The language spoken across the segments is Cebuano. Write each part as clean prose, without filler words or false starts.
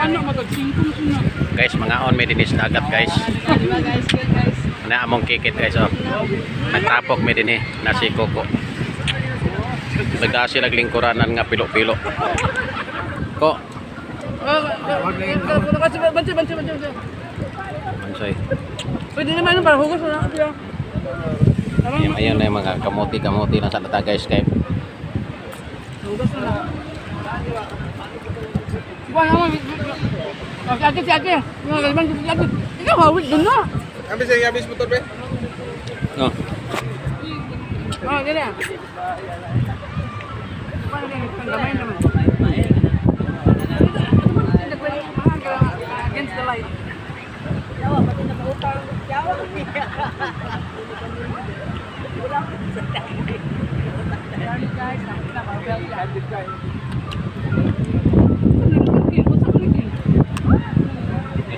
Ano magag-singkong siya. Guys, mga on may dinis dagat, guys. Diba, guys, guys? Na among kikit, guys, oh. Nagtapok may dinhi na si Coco. Nagdasi naglingkuranan nga pilo-pilo. Ko, Bansi, bansi, bansi, bansi. Mansoy. Pwede naman para hugas na siya. Ayun, ayun na yung mga kamuti-kamuti na sa lata, guys, kay Hugas na. Buwan naman. Si ate, si ate. Mga kaliban, si ate. Ikaw, hawit doon na. Abis eh, abis motor be. Oh. Oh, gani. Gamay naman. Against the light.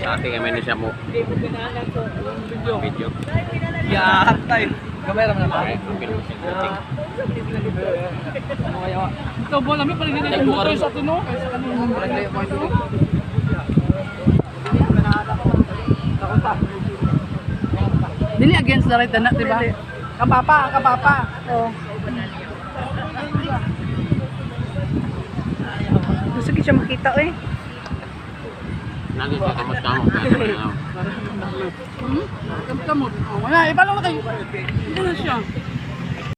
Sa ating kami ni siya mo. Video. Video. Yeah, tayo. Kamera mo na ba? Okay, ang bilis ng kuting. Ito, bola, may paligid yung motor sa atin, no? Kaysa kanong Dili against the right na, di ba? Kapapa, kapapa. Oh. Gusto ko siya makita eh. Nandun siya kamot-kamot. Hmm? Kamot. Oh, wala, ipalo na kayo. Ito na siya.